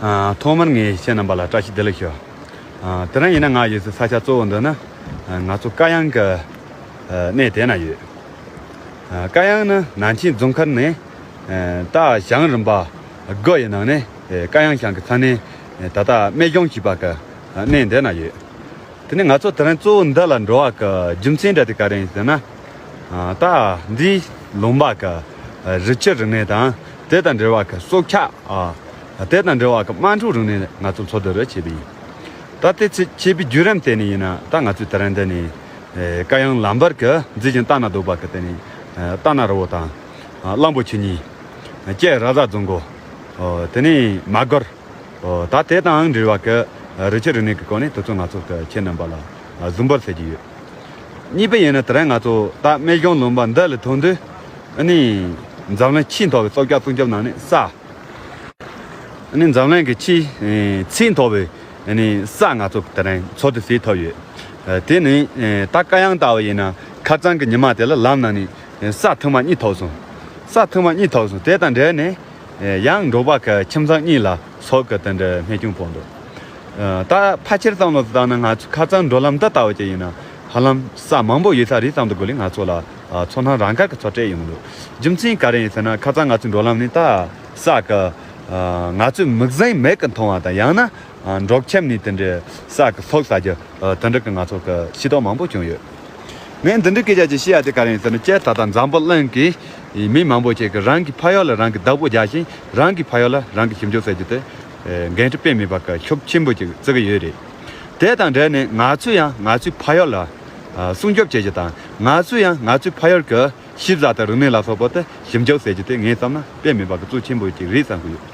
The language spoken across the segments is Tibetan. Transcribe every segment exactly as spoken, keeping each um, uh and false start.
ཨ། ཐོག་མར་ངས་ཁྱེད་རྣམ་པ་ལ་བཀྲ་ཤིས་བདེ་ལེགས་ཞུ། ཨ། དེ་རིང་ཡིན་ན་ང་ཡོད་སའི་ས་ཆ་གཙོ་བོ་འདི་ནི། ཨ། ང་ཚོ་ཀ་ཡང་གི། ཨ། གནས་དེ་ན་ཡོད། ཨ། ཀ་ཡང་ནི་ནན་ཆིང་རྫོང་མཁར་ནས། ཨ། ད་ཞང་རིམ་པ་དགུ་ཡི་ནང་ནས། ཨ། ཀ་ཡང་ཞང་གི་ས་གནས། ཨ། ད་ལྟ་སྨད་གཞུང་ཞེས་པ་གི། ཨ། གནས་འདི་ན་ཡོད། དེ་ནས་ང་ཚོ་དེ་རིང་གཙོ་བོ་འདི་ལ་འགྲོ་བ་གི་རྒྱུ་མཚན་འདྲ་དེ་ག་རེ་ཡིན་ཟེར་ན། ཨ། ད་འདིའི་ལུང་པ་གི། ཨ། རི་ཆུ་རིག་གནས་དང་དེ་དང་འབྲེལ་བ་གི་སྲོག་ཆགས། ཨ། དེ་དང་འབྲེལ་བ་གི་དམངས་ཁྲོད་རིག་གནས་ང་ཚོ་འཚོལ་སྡོད་རེ་བྱེད་པ་ཡིན། ད་དེ་ཚེ་བྱེད་པའི་བརྒྱུད་རིམ་དེ་ནས་ཡིན་ན། ད་ང་ཚོས་དེ་རིང་འདི་ནས། ཨ། ཀ་ཡང་ལམ་བར་གི་མཛེས་ཤིང་ལྟ་ན་སྡུག་པ་གི་དེ་ནས། ཨ། རྟ་ནག་རི་བོ་དང་། ཨ། གླང་པོ་ཆེ་གཉིས། ཨ། ཀྱེ་ར་ས་རྫོང་མགོ། ཨོ། དེ་ནས་མ་སྒོར། ཨོ། ད་དེ་དང་འབྲེལ་བ་གི་རི་ཆུ་རིག་གནས་ཀྱི་སྐོར་ནས་དེ་ཚོ་ང་ཚོ་གི་ཁྱེད་རྣམ་པ་ལ། ཨ། གཟིགས་འབུལ་ཟེར་གྱི་ཡོད། གཉིས་པ་ཡིན་ན་དེ་རིང་ང་ཚོ་ད་སྨད་གཞུང་ལུང་པ་འདི་ལ་ཐོན་དུས། ཨ་ནི་འཛམ་གླིང་ཆེས་མཐོ་བའི་སྲོག་ཆགས་སྲུང་སྐྱོབ་ནང་ནས་གསའ། ཨ་ནི་འཛམ་གླིང་གི་ཆེས། ཨེ། ཆེས་མཐོ་བའི། ཨ་ནི་གསའ་ང་ཚོ་དེ་རིང་འཚོལ་དུ་ཟིན་ཐུབ་ཡོད། ཨ། དེ་ནི། ཨེ། ད་ཀ་ཡང་ལྟ་བུ་ཡིན་ན་ཁ་རྩང་གི་ཉི་མ་དེ་ལ་ལམ་ནང་ནས། ཨེ། གསའ་ཐེངས་མ་གཉིས་ཐོབ་སོང་། གསའ་ཐེངས་མ་གཉིས་ཐོབ་སོང་། དེ་དང་འབྲེལ་ནས། ཨེ། ཡང་འབྲོག་པ་གི་ཁྱིམ་ཚང་གཉིས་ལ་སྲོག་གི་དེ་འདྲའི་རྨས་སྐྱོན་ཕོག་འདུག། ཨ། ད་ཕལ་ཆེར་བསམ་བློ་བཏང་ན་ང་ཚོ་ཁ་རྩང་འགྲོ་ལམ་འདི་ལྟ་བུ་ཅིག་ཡིན་ན་ཧ་ལམ་གསའ་མང་པོ་ཡོད་ས་རེད་བསམ་དུ་གོ་ལེ། ང་ཚོ་ལ། ཨ། ཚོར་སྣང་རང་དགར་གྱི་ཚོར་སྤྲད་ཡོང་གི་འདུག། རྒྱུ་མཚན་ག་རེ་ཡིན་ཟེར་ན། ཁ་རྩང་ང་ཚོའི་འགྲོ་ལམ་ནས་ད་གསའ་གི། ཨ། ང་ཚོའི་མིག་ཟིན་མིག་གིས་མཐོང་བ་དང་། ཡང་ན། ཨ། འབྲོག་ཁྱིམ་ནས་དེ་འདྲའི་གསའ་གི་ཚོགས་ཟ་རྒྱུ། ཨ། དེ་འདྲ་གི་ང་ཚོ་གི་ཤེས་རྟོགས་མང་པོ་བྱུང་ཡོད། ངས་འདི་འདྲའི་སྐད་ཆ་ཅིག་བཤད་ཡ་དེ་ག་རེ་ཡིན་ཟེར་ན། སྤྱིར་ད་ལྟ་འཛམ་བུ་གླིང་གི་མི་མང་པོ་ཅིག་གིས་རང་གི་ཕ་ཡུལ་ལ་རང་གིས་བདག་པོ་རྒྱག་ཅིང་། རང་གི་ཕ་ཡུལ་ལ་རང་གིས་ཞིབ་འཇུག་ཟེར་རྒྱུ་དེ། ཨེ། འགན་འཁྲི་དཔེ་མེད་པ་གི་ཤུགས་ཆེན་པོ་ཅིག་བརྩི་གི་ཡོད་རེད། དེ་དང་འབྲེལ་ནས་ང་ཚོས་ཡང་ང་ཚོའི་ཕ་ཡུལ་ལ། ཨ། སྲུང་སྐྱོབ་བྱེད་རྒྱུ་དང་། ང་ཚོས་ཡང་ང་ཚོའི་ཕ་ཡུལ་གི་ཞིབ་ཟ་དང་རིག་གནས་ལ་སོགས་པ་དེ་ཞིབ་འཇུག་ཟེར་རྒྱུ་དེ་ངས་བསམ་ན་དཔེ་མེད་པ་གི་གཙོ་ཆེན་པོ་ཅིག་རེད་བསམ་གི་ཡོད།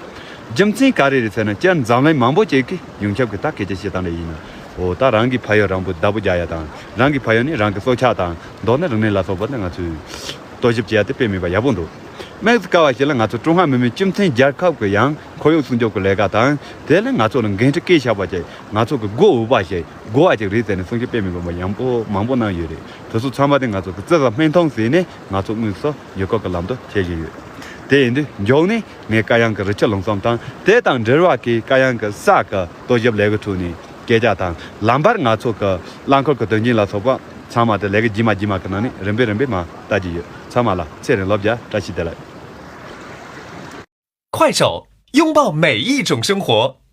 རྒྱུ་མཚན་ག་རེ་རེད་ཟེར་ན། སྤྱིར་འཛམ་གླིང་མང་པོ་ཅིག་གིས་ཡོངས་ཁྱབ་ཀྱི་ད་སྐད་ཆ་བཤད་སྟངས་རེ་ཡིན་ན། འོ། ད་རང་གི་ཕ་ཡུལ་རང་པོ་བདག་པོ་རྒྱག་ཡ་དང་། རང་གི་ཕ་ཡུལ་ནས་རང་གི་སྲོག་ཆགས་དང་། མདོར་ན་རིག་གནས་ལ་སོགས་པ་དེ་ང་ཚོས་རྟོག་ཞིབ་བྱེད་ཡ་དེ་དཔེ་མེད་པ་ཡག་པོ་འདུག། དམིགས་སུ་བཀར་བ་ཞིག་ལ་ང་ཚོ་ཀྲུང་ཧྭ་མི་དམངས་སྤྱི་མཐུན་རྒྱལ་ཁབ་ཀྱི་ཡང་ཁོར་ཡུག་སྲུང་སྐྱོབ་ཀྱི་ལས་ཀ་དང་། དེ་ལ་ང་ཚོ་ལ་འགན་འཁྲི་བཀལ་བཞག་པ་ཞིག། ང་ཚོ་གི་དགོས་འོས་པ་ཞིག། དགོས་པ་ཅིག་རེད་ཟེར་ནས་གསུང་རྒྱུ་དཔེ་མེད་པ་མང་པོ་མང་པོ་གནང་ཡོད་རེད། དེ་ཚོ་ཚང་མ་དེ་ང་ཚོ་གི་བརྩི་བ་སྨིན་ཐུབ་ཟིན་ནས་ང་ཚོ་དངོས་སུ་ཡུལ་སྐོར་གྱི་ལམ་དུ་ཁྱེར་བཞིན་ཡོད། དེ་ཡིན་དུས་མགྱོགས་ནས་ངས་ཀ་ཡང་གི་རི་ཆུ་ལུང་གསུམ་དང་། དེ་དང་འབྲེལ་བ་གི་ཀ་ཡང་གི་གསའ་གི་རྟོག་ཞིབ་ལས་ཀའི་ཁྲོད་ནས་སྐད་ཆ་དང་། ལམ་བར་ང་ཚོ་གི་རླངས་འཁོར་གི་དོན་རྐྱེན་ལ་སོགས་པ་ཚང་མ་དེ་ལས་ཀ་རྗེས་མ་རྗེས་མ་གི་ནང་ནས་རིམ་པས་རིམ་པས་མར་བལྟ་རྒྱུ་ཡོད། ཚང་མ་ལ་ཚེ་རིང་ལོ་བརྒྱ་བཀྲ་ཤིས་བདེ་ལེགས། 快手，拥抱每一种生活。